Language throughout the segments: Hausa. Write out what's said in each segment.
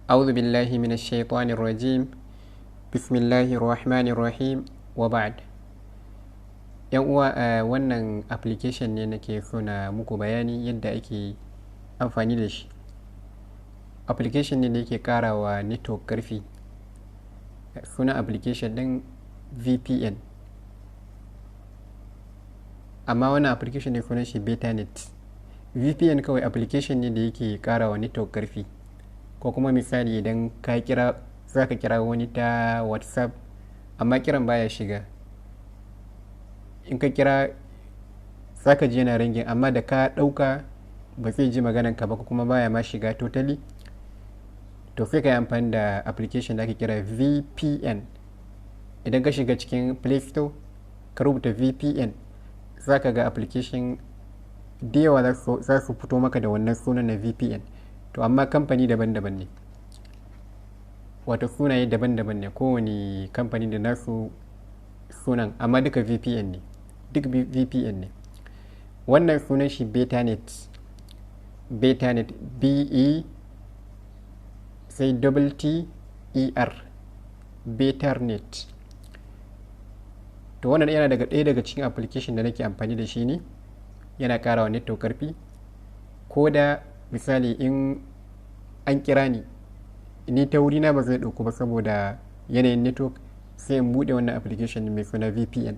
أعوذ بالله من الشيطان الرجيم. بسم الله الرحمن الرحيم. وبعد، yan uwa, wannan application ne nake so na muku bayani yadda ake amfani da shi. Application ne da yake karawa network karfi. Sunan application din VPN, amma wannan application ne sunan shi Betanet. VPN kawai application ne da yake karawa network karfi, ko kuma misali idan ka kira, za ka kira wani ta WhatsApp amma kiran baya shiga. In ka kira, za ka ji yana ringing, amma da ka ɗauka ba zai ji maganan ka ba, ko kuma baya ma shiga totally. To, sai ka yi amfani da application da ake kira VPN. Idan ka shiga cikin Play Store ka rubuta VPN, za ka ga application da yawa za su fito maka da wannan sunan na VPN. To, amma kamfani daban-daban ne, wato sunaye daban-daban ne, kowane kamfani da nasu sunan, amma duka VPN ne, duk VPN ne. Wannan sunan shi Betanet. Betanet, B E sai double T E R, Betternet. To, wannan yana daga ɗaya daga cikin application da nake amfani da shi ne, yana ƙara wa network karfi. Ko da misali in an kira ni, ni ta wurina ba zai ɗauku ba saboda yanayin network, sai in buɗe wannan application mai suna VPN.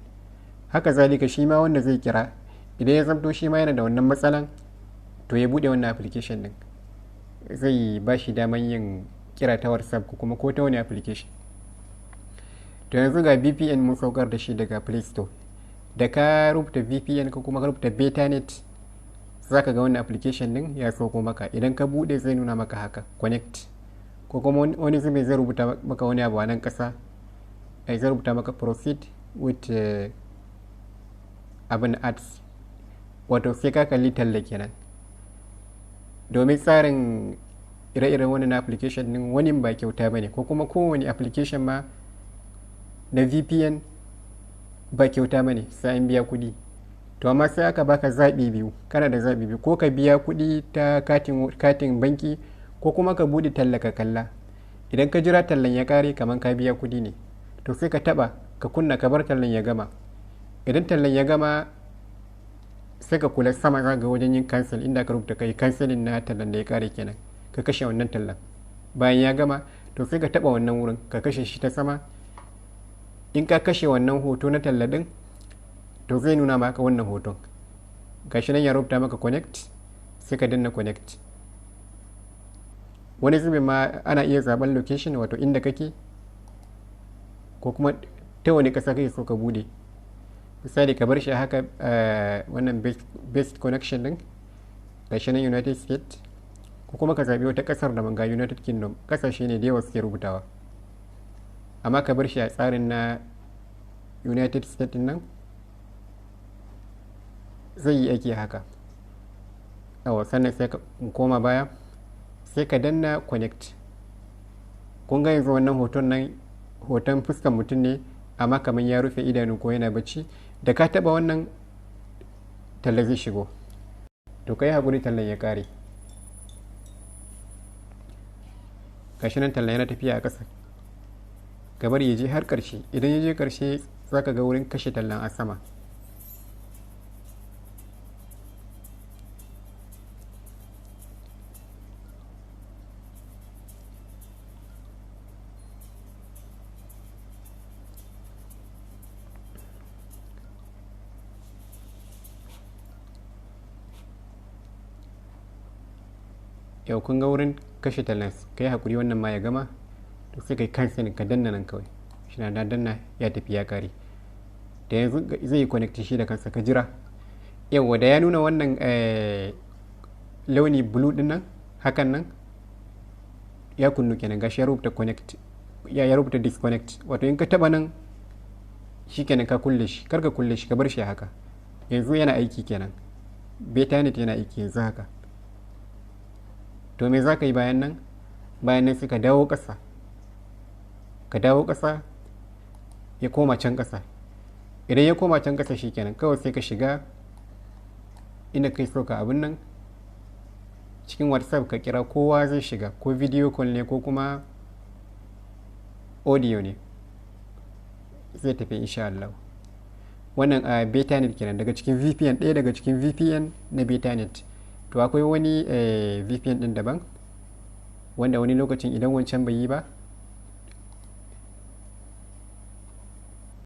Haka zalika shi ma wanda zai kira, idan ya zamto shi ma yana da wannan matsalan, to ya buɗe wannan application din, zai ba shi daman yin kira ta WhatsApp ko kuma ko ta wani application. To, yanzu ga VPN mun saukar da shi daga Play Store. Da ka rubuta VPN ko kuma ka rubuta Betanet, za ka ga wannan application din ya sauko maka. Idan ka bude, zai nuna maka haka, connect, ko kuma wani zai zai rubuta maka wani abu a nan kasa, zai rubuta maka "proceed with abin ads", wato sai ka kalli talla kenan. Domin tsarin ire-iren wannan application din, wani ba kyauta ba ne, ko kuma kowane application ma na VPN ba kyauta ba ne, sai an biya kuɗi. To, amma sai aka baka zaɓi biyu, kana da zaɓi biyu: ko ka biya kuɗi ta katin banki, ko kuma ka buɗe talla ka kalla. Idan ka jira tallan ya ƙare, kamar ka biya kuɗi ne. To, sai ka taɓa ka kunna, ka bar tallan ya gama. Idan tallan ya gama, sai ka kula sama, ga wajen yin cancel inda ka rubuta kai cancelling na tallan da ya kare kenan, ka kashe wannan tallan bayan ya gama. To, sai ka taba wannan wurin ka kashe shi ta sama. In ka kashe wannan hoto na talla din, to zai nuna maka wannan hoton. Gashi nan ya rubuta maka connect, sai ka danna connect. Wani zubin ma ana iya zaben location, wato inda kake ko kuma ta wani ƙasa kake so ka bude. Misali ka bar shi haka, wannan best connection din, gashi nan United States, ko kuma ka zaɓi wata ƙasar da ga United Kingdom. Ƙasashe ne da yawa suke rubutawa, amma ka bar shi a tsarin na United States nan, zai yi aiki haka. Yawa, sannan sai ka koma baya, sai ka danna connect. Kun ga yanzu wannan hoton nan, hoton fuskan mutum ne, amma kamar ya rufe idanu ko yana bacci. Da ka taba wannan, talla zai shigo. To, kai haƙuri tallan ya ƙare. Gashi nan tallan yana tafiya a ƙasa. Gabar ya je har ƙarshe. Idan ya je ƙarshe, za ka ga wurin kashe tallan a sama. Yau kun ga wurin kashe tallan. Ka yi haƙuri wannan ma ya gama. To, sai kai cancel, ka danna nan kawai. Shi na danna, ya tafi ya kare. Da yanzu zai yi connect shi da kansa, ka jira. Yawa, da ya nuna wannan launi blue din nan hakan nan, ya kunnu kenan. Gashi ya rubuta connect, ya rubuta disconnect, wato in ka taba nan, shi kenan ka kulle shi. Kar ka kulle shi, ka bar shi haka. Yanzu yana aiki kenan, Betanet yana aiki yanzu haka. To, me za ka yi bayan nan? Bayan nan sai ka dawo ƙasa, ka dawo ƙasa, ya koma can ƙasa. Idan ya koma can ƙasa, kenan kawai sai ka shiga inda kai so ka abin nan. Cikin WhatsApp ka kira, kowa zai shiga, ko video call ne ko kuma audio ne, zai tafi insha Allah. Wannan a Betanet kenan, daga cikin VPN, ɗaya daga cikin VPN na Betanet. To, akwai wani VPN ɗin daban wanda wani lokacin idan wancan bai yi ba